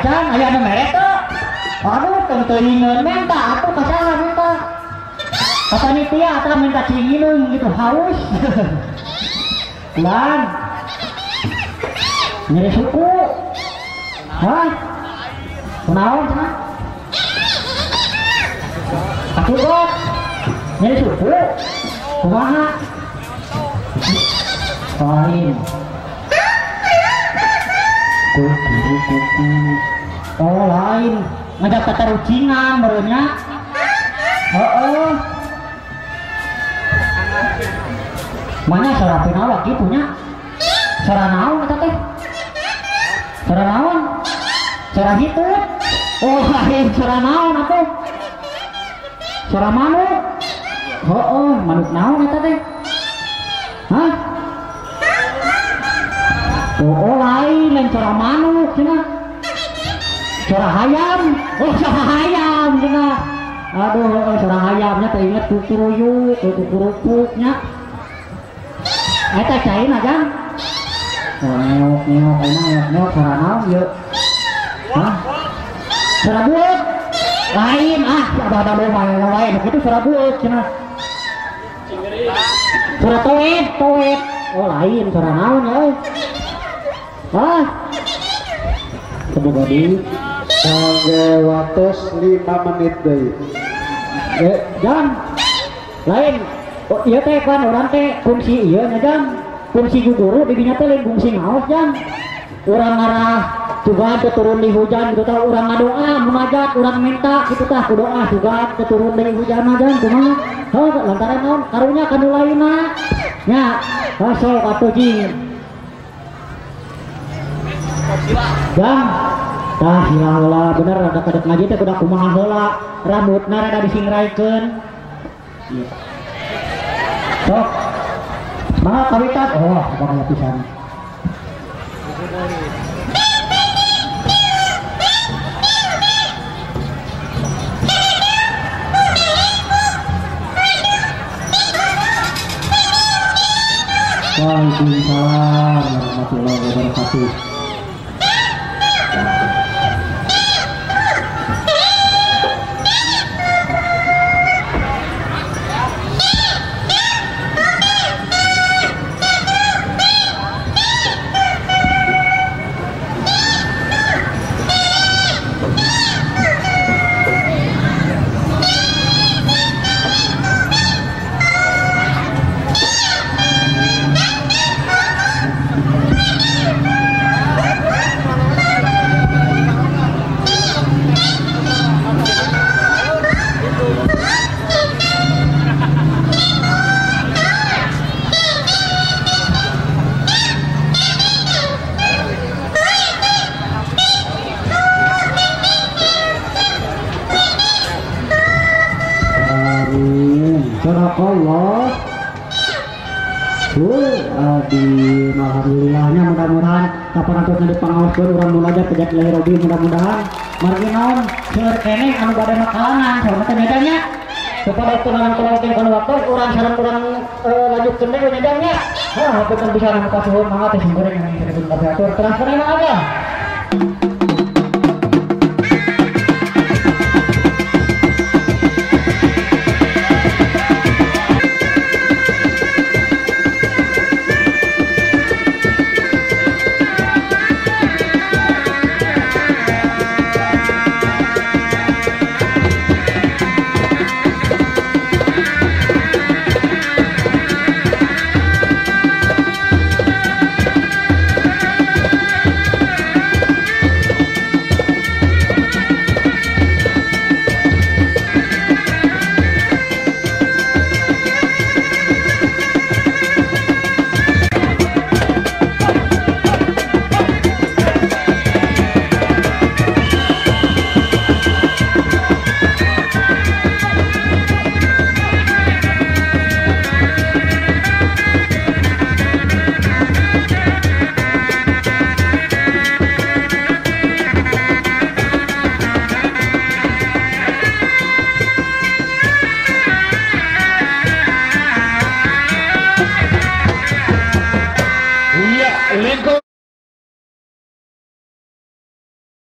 Acan aya anu mere teu? Aduh teu teuingeun menta atuh ka saha minta? Ka panitia atah minta cingineung gitu haus. Lan. Nyeri suku. Hah? Kunaon cenah? Atuh nyeri suku. Kumaha? Lain. Kuku. Oh lain, ngajak tatarucingan barunya. Heeh. Mana suara pinawa kitu nya? Suara naon eta teh? Suara naon? Suara hitut. Oh lain suara naon atuh? Suara manuk. Heeh, manuk naon eta teh? Hah? Oh lain, lain suara manuk cenah. Suara hayam. Oh suara hayam cenah. Aduh, suara hayamnya teh inget kukuruyuk, kukurupuk nya. Eta caina jang. Oh neok neok ayeuna neok neok suara naon ieu? Hah? Suara bueuk. Lain ah, abah mah lain kitu suara bueuk cenah. Suara toet, toet. Oh lain suara naon ya euy. Hah? Semoga di kangge waktos 5 menit deui. Jang. Lain. Oh ieu teh kan urang teh fungsi ieu nya jang. Fungsi guru di dinya teh lain fungsi ngaos jang. Urang ngarah sugan teu turun di hujan gitu tah urang ngadoa munajat urang minta kitu tah ku doa sugan teu turun di hujan mah jang kumaha? Heuh lantaran naon karunya ka nu lainna. Nya, sok atuh jing. Jang, tah sila heula bener rada kadek ngaji teh kudu kumaha heula, rambutna rada disingraikeun. Sok. Mangga kawitan. Oh, bakal pisan. Waalaikumsalam warahmatullahi wabarakatuh. Sadaqallah. Adin, alhamdulillahnya mudah-mudahan kapan atuh di pangaoskeun urang munajat kejat lahir robi mudah-mudahan margi naon seueur keneh anu bade makanan saurna teh nyadangnya kepada tunangan tulangkeun kana waktu urang sareng urang lanjutkeun deui nyadangnya. Hah, hapunten pisan anu kasuhun mangga teh sing goreng yang disebut kabeh atur transfer mah ada.